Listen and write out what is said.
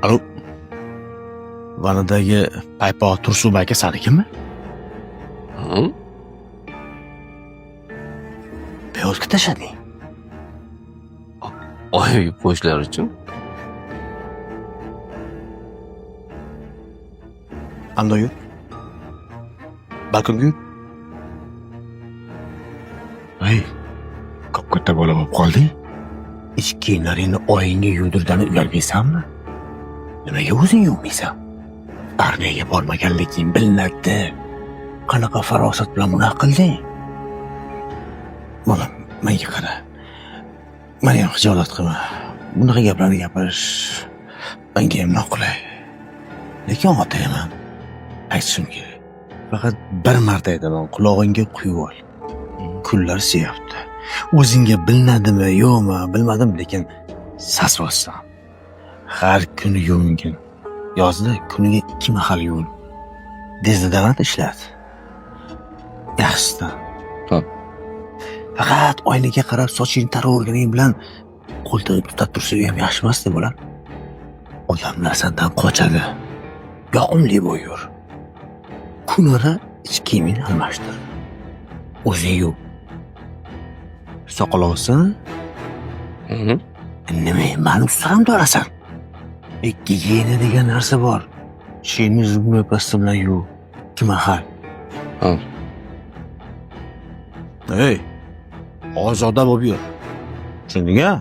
Alo. Vanadagi paypoq Tursun aka sanikimi? Hı? Beyozga tashlading. Oy yuvib qo'yishlari uchun. Ando yur. Balkonga yur. Ay, katta bola bo'lib qolding. Ich kiyimlaringni oyingga yuvdirgani uyalmaysanmi? Nimaga o'zing yuvmaysan? Armiyaga bormaganliging bilinadi. Qanaqa farosat bilan bunaqa qilding? Bolam, menga qara. Meni ham xijolat qilma. Bunaqa gaplarni gapirish menga ham noqulay. Lekin otayman. Aytishim kerak. Faqat bir marta aytaman, qulog'ingga quyib ol. Kunlar suyapti. O'zingga bilinadimi, yo'qmi, bilmadim, lekin sasvossan. Har kuni yuvingin. Yozda kuniga 2 mahal yuvin. Dezodorant ishlat. Yaxshisidan. Xo'p. Faqat oynaga qarab sochingni taraverganing bilan qo'lda tutab tursa ham yaxshi emas-da, bolam. Odamlar sendan qochadi. Yoqimli bo'l yur. Kunora ich kiyimingni almashtir. O'zing yuv. Soqol olsin. Hı. Nima, mani ustimda olasan? Gigiyena degan narsa bor. Tishingni zubnoy pasta bilan yuv. 2 mahal. Xo'p. Ey, ozoda bo'lib yur. Tushunding-a?